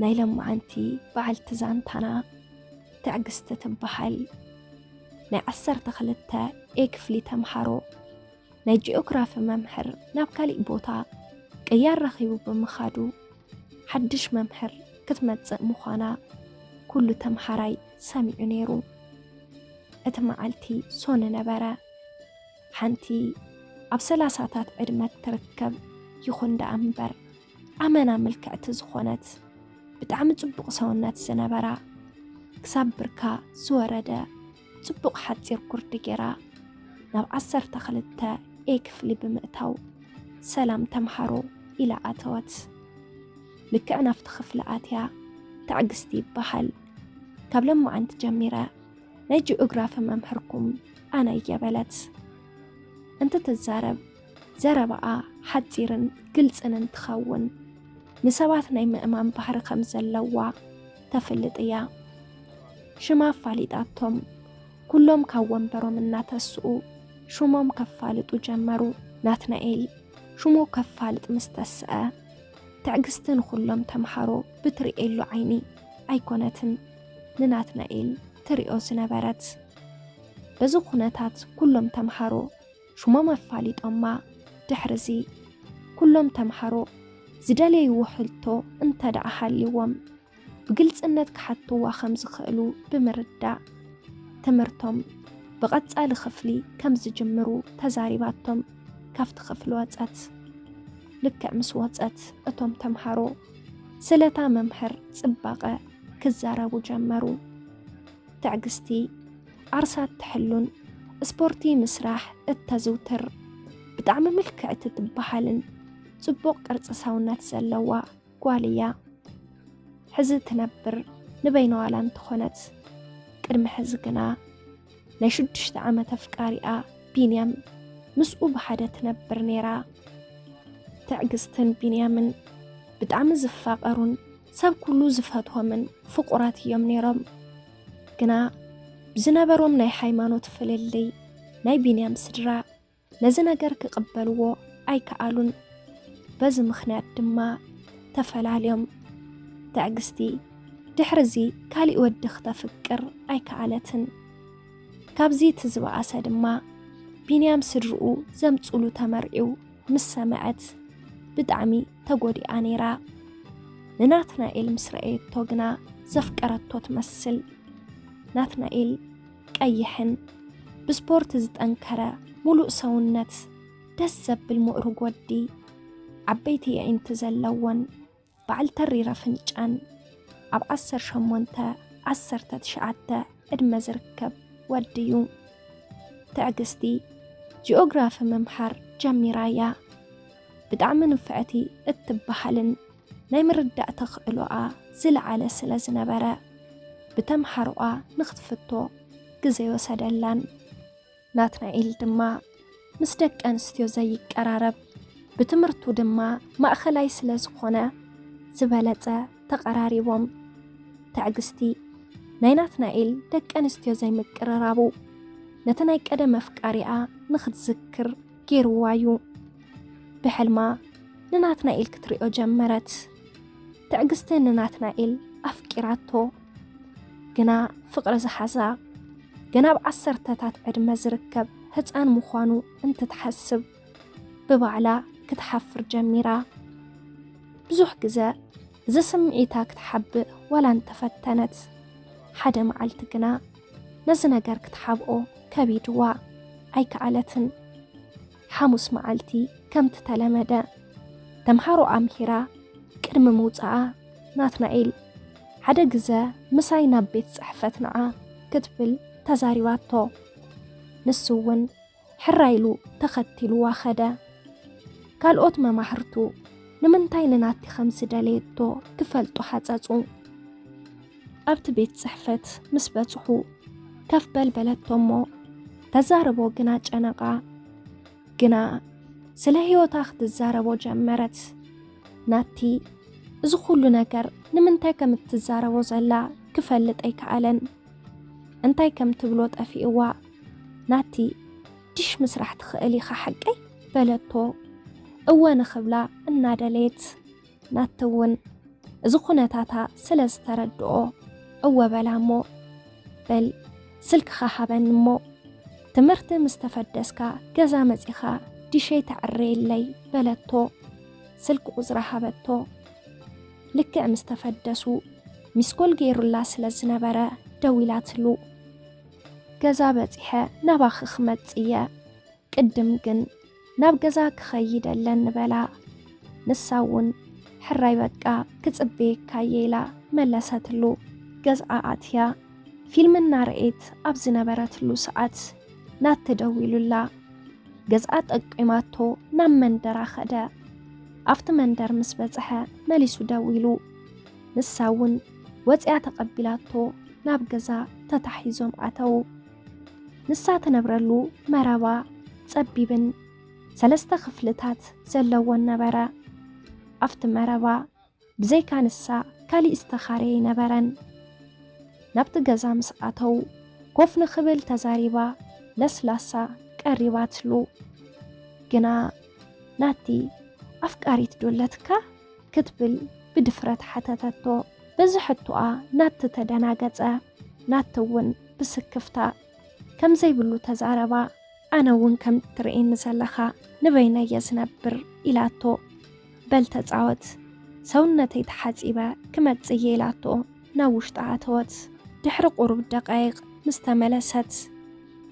ናይ ለማዓንቲ በዓልቲ ዛንታና ትዕግስቲ ትበሃል። ናይ ዓሰርተ ክልተ ኤ ክፍሊ ተምሃሮ ናይ ጂኦግራፊ መምህር ናብ ካሊእ ቦታ ቅያር ረኺቡ ብምኻዱ፣ ሓድሽ መምህር ክትመጽእ ምዃና ኩሉ ተምሃራይ ሰሚዑ ነይሩ። እቲ መዓልቲ ሶኒ ነበረ። ሓንቲ ኣብ ሰላሳታት ዕድመ ትርከብ ይኹን ደኣ እምበር፣ ኣመና ምልክዕቲ ዝኾነት፣ ብጣዕሚ ጽቡቕ ሰውነት ዝነበራ፣ ክሳብ ብርካ ዝወረደ ጽቡቕ ሓጺር ጉርዲ ጌራ፣ ናብ ዓሰርተ ክልተ ኤ ክፍሊ ብምእታው፣ "ሰላም ተምሃሮ" ኢላ ኣተወት። ልክዕ ናብቲ ክፍሊ ኣትያ፣ ትዕግስቲ ይበሃል። ካብ ለማዓንቲ ጀሚረ ናይ ጂኦግራፊ መምህርኩም ኣነ እየ በለት። እንትትዛረብ ዘረባኣ ሓጺርን ግልጽን እንትኸውን፣ ንሰባት ናይ ምእማን ባህሪ ከም ዘለዋ ተፍልጥ እያ። ሽማ ኣፋሊጣቶም፣ ኩሎም ካብ ወንበሮም እናተስኡ ሽሞም ከፋልጡ ጀመሩ። ናትናኤል ሽሙ ከፋልጥ ምስ ተስአ፣ ትዕግስቲ ንኹሎም ተምሃሮ ብትርእየሉ ዓይኒ ኣይኮነትን ንናትናኤል ትሪኦ ዝነበረት። በዚ ኩነታት ኩሎም ተምሃሮ ሽሞም ኣፋሊጦማ። ድሕርዚ ኩሎም ተምሃሮ ዝደለይዎ ሕቶ እንተ ደኣ ሃልይዎም ብግልጽነት ክሓትዋ ከም ዝኽእሉ ብምርዳእ፣ ትምህርቶም ብቐጻሊ ክፍሊ ከም ዝጅምሩ ተዛሪባቶም ካብቲ ክፍሊ ወጸት። ልክዕ ምስ ወጸት፣ እቶም ተምሃሮ ስለታ መምህር ጽባቐ ክዛረቡ ጀመሩ። ትዕግስቲ ዓርሳ እትሕሉን ስፖርቲ ምስራሕ እተዝውትር፣ ብጣዕሚ ምልክዕቲ ትበሃልን ጽቡቕ ቅርጺ ሰውነት ዘለዋ ጓል እያ። ሕዚ ትነብር ንበይና ዋላ እንተኾነት፣ ቅድሚ ሕዚ ግና ናይ ሽዱሽተ ዓመት ኣፍቃሪኣ ቢንያም ምስኡ ብሓደ ትነብር ነይራ። ትዕግስትን ቢንያምን ብጣዕሚ ዝፋቐሩን ሰብ ኩሉ ዝፈትዎምን ፍቑራት እዮም ነይሮም። ግና ብዝነበሮም ናይ ሃይማኖት ፍልልይ፣ ናይ ቢንያም ስድራ ነዚ ነገር ክቕበልዎ ኣይከኣሉን። በዚ ምኽንያት ድማ ተፈላልዮም። ትዕግስቲ ድሕርዚ ካሊእ ወዲ ክተፍቅር ኣይከኣለትን። ካብዚ እቲ ዝበኣሰ ድማ፣ ቢንያም ስድርኡ ዘምጹሉ ተመርዕዩ ምስ ሰምዐት ብጣዕሚ ተጎዲኣ ነይራ። ንናትናኤል ምስ ረኣየቶ ግና ዘፍቀረቶ ትመስል። ናትናኤል ቀይሕን ብስፖርት ዝጠንከረ፣ ሙሉእ ሰውነት፣ ደስ ዘብል ምእሩግ ወዲ፣ ዓበይቲ የዒንቲ ዘለዎን በዓል ተሪር ኣፍንጫን፣ ኣብ ዓሰርተ ሸሞንተ ዓሰርተ ትሽዓተ ዕድመ ዝርከብ ወዲ እዩ። ትዕግስቲ ጂኦግራፊ ምምሃር ጀሚራ እያ። ብጣዕሚ ንፍዕቲ እትበሃልን ናይ ምርዳእ ተኽእሎኣ ዝለዓለ ስለ ዝነበረ፣ ብተምሃሮኣ ንኽትፍቶ ግዜ ወሰደላን። ናትናኤል ድማ ምስ ደቂ ኣንስትዮ ዘይቀራረብ፣ ብትምህርቱ ድማ ማእኸላይ ስለ ዝኾነ ዝበለጸ ተቐራሪቦም። ትዕግስቲ ናይ ናትናኤል ደቂ ኣንስትዮ ዘይምቅርራቡ ነቲ ናይ ቀደም ኣፍቃሪኣ ንኽትዝክር ገይርዋ እዩ። ብሕልማ ንናትናኤል ክትሪኦ ጀመረት። ትዕግስቲ ንናትናኤል ኣፍቂራቶ። ግና ፍቕሪ ዝሓዛ፣ ገና ኣብ ዓሰርተታት ዕድመ ዝርከብ ህጻን ምዃኑ እንትትሓስብ፣ ብባዕላ ክትሓፍር ጀሚራ። ብዙሕ ግዘ እዚ ስምዒታ ክትሓብእ ዋላ እንተፈተነት፣ ሓደ መዓልቲ ግና ነዚ ነገር ክትሓብኦ ከቢድዋ ኣይከኣለትን። ሓሙስ መዓልቲ ከምቲ ተለመደ ተምሃሮ ኣምሂራ ቅድሚ ምውጻኣ፣ ናትናኤል፣ "ሓደ ግዘ ምሳይ ናብ ቤት ጽሕፈት ንዓ" ክትብል ተዛሪባቶ። ንሱ እውን ሕራይ ኢሉ ተኸቲልዋ ኸደ። ካልኦት መማህርቱ ንምንታይ ንናቲ ከም ዝደለየቶ ክፈልጡ ሓጸጹ። ኣብቲ ቤት ጽሕፈት ምስ በጽሑ፣ "ከፍ በል" በለቶ እሞ፣ ተዛርቦ ግና ጨነቓ። ግና ስለ ህይወታ ክትዛረቦ ጀመረት። ናቲ እዚ ኩሉ ነገር ንምንታይ ከም እትዛረቦ ዘላ ክፈልጥ ኣይከኣለን። እንታይ ከም ትብሎ ጠፊእዋ። ናቲ፣ "ዲሽ ምስራሕ ትኽእል ኢኻ ሓቀይ?" በለቶ፣ እወ ንኽብላ እናደለየት። ናቲ እውን፣ እዚ ኩነታታ ስለ ዝተረድኦ፣ "እወ በላ እሞ፣ በል ስልክኻ ሃበኒ እሞ፣ ትምህርቲ ምስ ተፈደስካ ገዛ መጺኻ ዲሸይ ተዕረየለይ" በለቶ። ስልኪ ቁጽራ ሃበቶ። ልክዕ ምስ ተፈደሱ፣ ሚስኮል ገይሩላ ስለ ዝነበረ ደዊላትሉ። "ገዛ በጺሐ ናባኺ ክመጽእ እየ፣ ቅድም ግን ናብ ገዛ ክኸይድ ኣለኒ" በላ። ንሳ እውን "ሕራይ በቃ ክጽበየካ እየ" ኢላ መለሰትሉ። ገዝኣ ኣትያ ፊልም እናረኤት ኣብ ዝነበረትሉ ሰዓት ናቲ ደዊሉላ። ገዝኣ ጠቂማቶ ናብ መንደራ ኸደ። ኣብቲ መንደር ምስ በጽሐ መሊሱ ደዊሉ። ንሳ እውን ወጺኣ ተቐቢላቶ ናብ ገዛ ተታሒዞም ኣተዉ። ንሳ ትነብረሉ መረባ ጸቢብን ሰለስተ ክፍልታት ዘለዎን ነበረ። ኣብቲ መረባ ብዘይካ ንሳ ካሊእ ዝተኻረየ ኣይነበረን። ናብቲ ገዛ ምስ ኣተዉ ኮፍ ንኽብል ተዛሪባ ለስላሳ ቀሪባትሉ። ግና ናቲ "ኣፍቃሪት ዶ ኣለትካ?" ክትብል ብድፍረት ሓተተቶ። በዚ ሕቶኣ ናቲ ተደናገጸ። ናቲ እውን ብስክፍታ ከም ዘይብሉ ተዛረባ። "ኣነ እውን ከም ትርእየኒ ዘለኻ ንበይነየ ዝነብር" ኢላቶ። "በል ተጻወት፣ ሰውነተይ ተሓጺበ ክመጽእ እየ" ኢላቶ ናብ ውሽጢ ኣተወት። ድሕሪ ቁሩብ ደቃይቕ ምስ ተመለሰት፣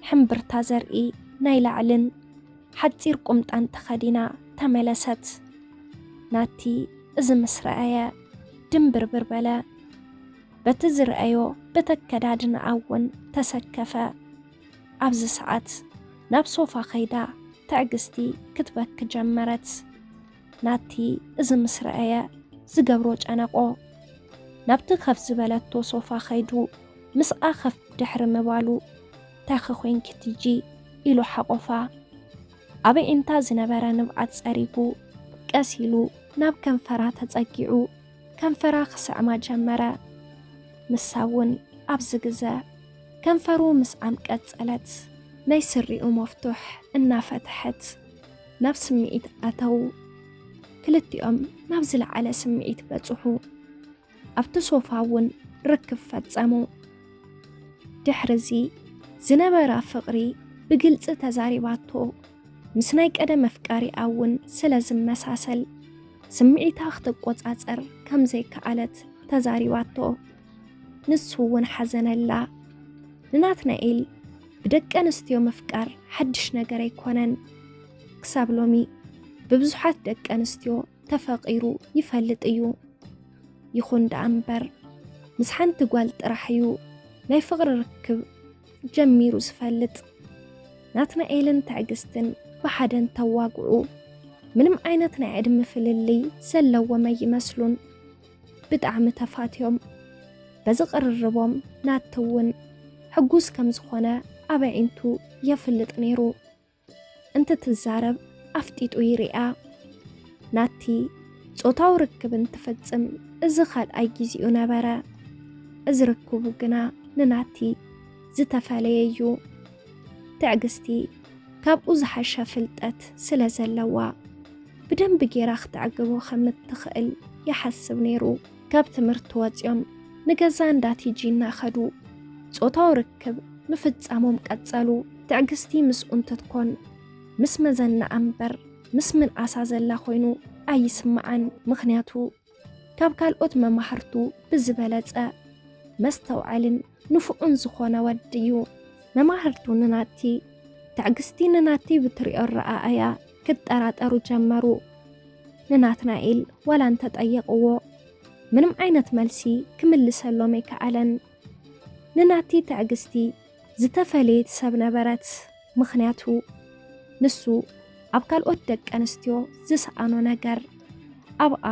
ሕምብርታ ዘርኢ ናይ ላዕልን ሓጺር ቁምጣን ተኸዲና ተመለሰት። ናቲ እዚ ምስ ረኣየ ድንብርብር በለ። በቲ ዝረኣዮ በተከዳድንኣ እውን ተሰከፈ። ኣብዚ ሰዓት ናብ ሶፋ ከይዳ ትዕግስቲ ክትበኪ ጀመረት። ናቲ እዚ ምስ ረኣየ ዝገብሮ ጨነቆ። ናብቲ ከፍ ዝበለቶ ሶፋ ከይዱ ምስኣ ከፍ ድሕሪ ምባሉ፣ "ታኺ ኮይንኪ ትጂ?" ኢሉ ሓቆፋ። ኣብ ኣዒንታ ዝነበረ ንብዓት ጸሪጉ፣ ቀስ ኢሉ ናብ ከንፈራ ተጸጊዑ ከንፈራ ክስዕማ ጀመረ። ንሳ እውን ኣብዚ ግዘ ከንፈሩ ምስዓም ቀጸለት። ናይ ስሪኡ መፍቱሕ እናፈትሐት ናብ ስምዒት ኣተዉ። ክልቲኦም ናብ ዝለዓለ ስምዒት በጽሑ። ኣብቲ ሶፋ እውን ርክብ ፈጸሙ። ድሕርዚ ዝነበራ ፍቕሪ ብግልጺ ተዛሪባቶ። ምስ ናይ ቀደም ኣፍቃሪኣ እውን ስለ ዝመሳሰል፣ ስምዒታ ክትቆጻጸር ከም ዘይከኣለት ተዛሪባቶ። ንሱ እውን ሓዘነላ። ንናትናኤል ብደቂ ኣንስትዮ ምፍቃር ሓድሽ ነገር ኣይኮነን። ክሳብ ሎሚ ብብዙሓት ደቂ ኣንስትዮ ተፈቒሩ ይፈልጥ እዩ። ይኹን ደኣ እምበር፣ ምስ ሓንቲ ጓል ጥራሕ እዩ ናይ ፍቕሪ ርክብ ጀሚሩ ዝፈልጥ። ናትናኤልን ትዕግስትን ብሓደ እንተዋግዑ፣ ምንም ዓይነት ናይ ዕድመ ፍልልይ ዘለዎም ኣይመስሉን። ብጣዕሚ ተፋትዮም። በዚ ቅርርቦም ናቲ እውን ሕጉስ ከም ዝኾነ ኣብ ኣዒንቱ የፍልጥ ነይሩ። እንትትዛረብ ኣፍጢጡ ይሪኣ። ናቲ ጾታዊ ርክብ እንትፍጽም እዚ ካልኣይ ግዜኡ ነበረ። እዚ ርክቡ ግና ንናቲ ዝተፈለየ እዩ። ትዕግስቲ ካብኡ ዝሓሸ ፍልጠት ስለ ዘለዋ፣ ብደንቢ ጌራ ክተዕግቦ ከም እትኽእል ይሓስብ ነይሩ። ካብ ትምህርቲ ወጺኦም ንገዛ እንዳ ቲጂ እናኸዱ ጾታዊ ርክብ ምፍጻሞም ቀጸሉ። ትዕግስቲ ምስኡ እንትትኮን ምስ መዘናኣ እምበር ምስ ምንኣሳ ዘላ ኮይኑ ኣይስምዓን። ምኽንያቱ ካብ ካልኦት መማህርቱ ብዝበለጸ መስተውዓልን ንፉዕን ዝኾነ ወዲ እዩ። መማህርቱ ንናቲ፣ ትዕግስቲ ንናቲ ብትሪኦ ኣረኣእያ ክጠራጠሩ ጀመሩ። ንናትናኤል ዋላ እንተጠየቕዎ፣ ምንም ዓይነት መልሲ ክምልሰሎም ኣይከኣለን። ንናቲ ትዕግስቲ ዝተፈለየት ሰብ ነበረት። ምኽንያቱ ንሱ ኣብ ካልኦት ደቂ ኣንስትዮ ዝሰኣኖ ነገር ኣብኣ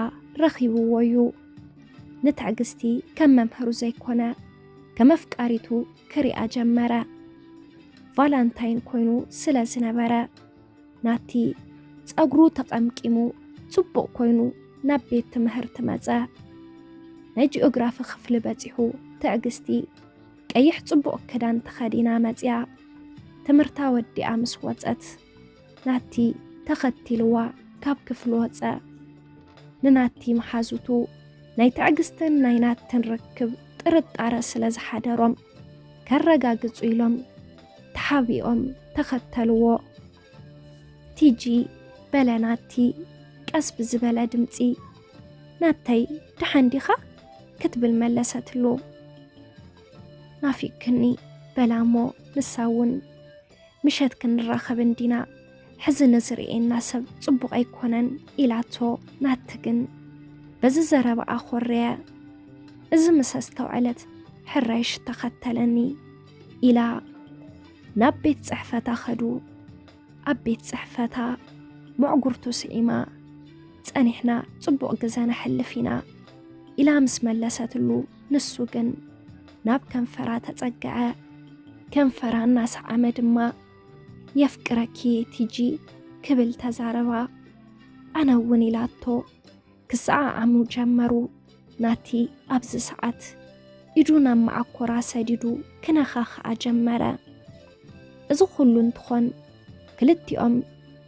ረኺብዎ እዩ። ንትዕግስቲ ከም መምህሩ ዘይኮነ፣ ከም ኣፍቃሪቱ ክሪኣ ጀመረ። ቫላንታይን ኮይኑ ስለ ዝነበረ፣ ናቲ ጸጉሩ ተቐምቂሙ ጽቡቕ ኮይኑ ናብ ቤት ትምህርቲ መጸ። ናይ ጂኦግራፊ ክፍሊ በጺሑ፣ ትዕግስቲ ቀይሕ ጽቡቕ ክዳን ተኸዲና መጽያ። ትምህርታ ወዲኣ ምስ ወጸት፣ ናቲ ተኸቲልዋ ካብ ክፍሊ ወጸ። ንናቲ መሓዙቱ ናይ ትዕግስትን ናይ ናትን ርክብ ጥርጣረ ስለ ዝሓደሮም፣ ከረጋግጹ ኢሎም ተሓቢኦም ተኸተልዎ። "ቲጂ?" በለ ናቲ ቀስ ብዝበለ ድምጺ። "ናተይ፣ ደሓን ዲኻ?" ክትብል መለሰትሉ። "ናፊቅክኒ?" በላ እሞ ንሳ እውን፣ "ምሸት ክንራኸብ እንዲና፣ ሕዚ ንዝርእየና ሰብ ጽቡቕ ኣይኮነን" ኢላቶ። ናቲ ግን በዚ ዘረባኣ ኮረየ። እዚ ምስ ኣስተውዐለት፣ "ሕራይሽ ተኸተለኒ" ኢላ ናብ ቤት ጽሕፈታ ከዱ። ኣብ ቤት ጽሕፈታ መዕጉርቱ ስዒማ፣ "ጸኒሕና ጽቡቕ ግዘ ነሕልፍ ኢና" ኢላ ምስ መለሰትሉ፣ ንሱ ግን ናብ ከንፈራ ተጸግዐ። ከንፈራ እናሰዓመ ድማ፣ "የፍቅረኪ ቲጂ" ክብል ተዛረባ። ኣነ እውን ኢላቶ ክሰዓዓሙ ጀመሩ። ናቲ ኣብዚ ሰዓት ኢዱ ናብ መዓኮራ ሰዲዱ ክነኻኽኣ ጀመረ። እዚ ኩሉ እንትኾን፣ ክልቲኦም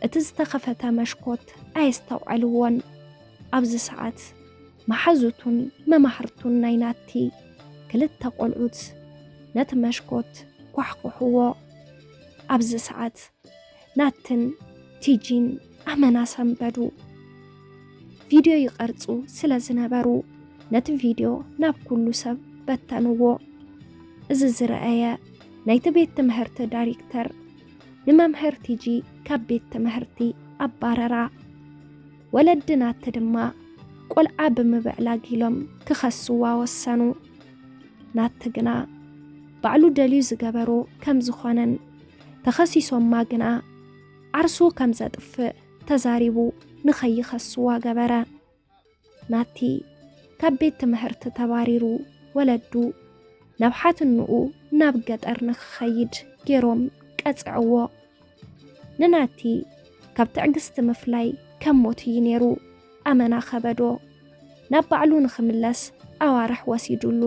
እቲ ዝተኸፈተ መሽኮት ኣየስተውዐልዎን። ኣብዚ ሰዓት መሓዙቱን መማህርቱን ናይ ናቲ ክልተ ቆልዑት ነቲ መሽኮት ኳሕኩሕዎ። ኣብዚ ሰዓት ናትን ቲጂን ኣመና ሰንበዱ። ቪድዮ ይቐርጹ ስለ ዝነበሩ፣ ነቲ ቪድዮ ናብ ኩሉ ሰብ በተንዎ። እዚ ዝረኣየ ናይቲ ቤት ትምህርቲ ዳይሬክተር፣ ንመምህር ቲጂ ካብ ቤት ትምህርቲ ኣባረራ። ወለዲ ናቲ ድማ ቆልዓ ብምብዕላግ ኢሎም ክኸስዋ ወሰኑ። ናቲ ግና ባዕሉ ደልዩ ዝገበሮ ከም ዝኾነን፣ ተኸሲሶማ ግና ዓርሱ ከም ዘጥፍእ ተዛሪቡ ንኸይኸስዋ ገበረ። ናቲ ካብ ቤት ትምህርቲ ተባሪሩ፣ ወለዱ ናብ ሓትንኡ ናብ ገጠር ንክኸይድ ገይሮም ቀጽዕዎ። ንናቲ ካብ ትዕግስቲ ምፍላይ ከም ሞት እዩ ነይሩ። ኣመና ከበዶ። ናብ ባዕሉ ንኽምለስ ኣዋርሕ ወሲዱሉ።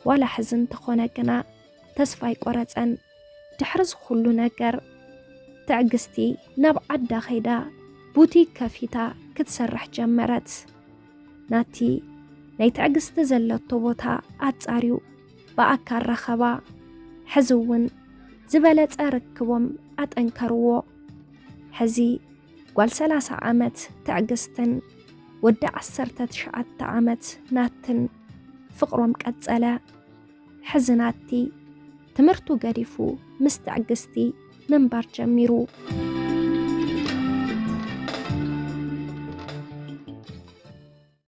ዋላ ሕዚ እንተኾነ ግና ተስፋ ኣይቆረጸን። ድሕሪ እዚ ኩሉ ነገር፣ ትዕግስቲ ናብ ዓዳ ከይዳ ቡቲክ ከፊታ ክትሰርሕ ጀመረት። ናቲ ናይ ትዕግስቲ ዘለቶ ቦታ ኣጻርዩ ብኣካል ረኸባ። ሕዚ እውን ዝበለጸ ርክቦም ኣጠንከርዎ። ሕዚ ጓል ሰላሳ ዓመት ትዕግስትን ወዲ ዓሰርተ ትሽዓተ ዓመት ናትን ፍቕሮም ቀጸለ። ሕዚ ናቲ ትምህርቱ ገዲፉ ምስ ትዕግስቲ ምንባር ጀሚሩ።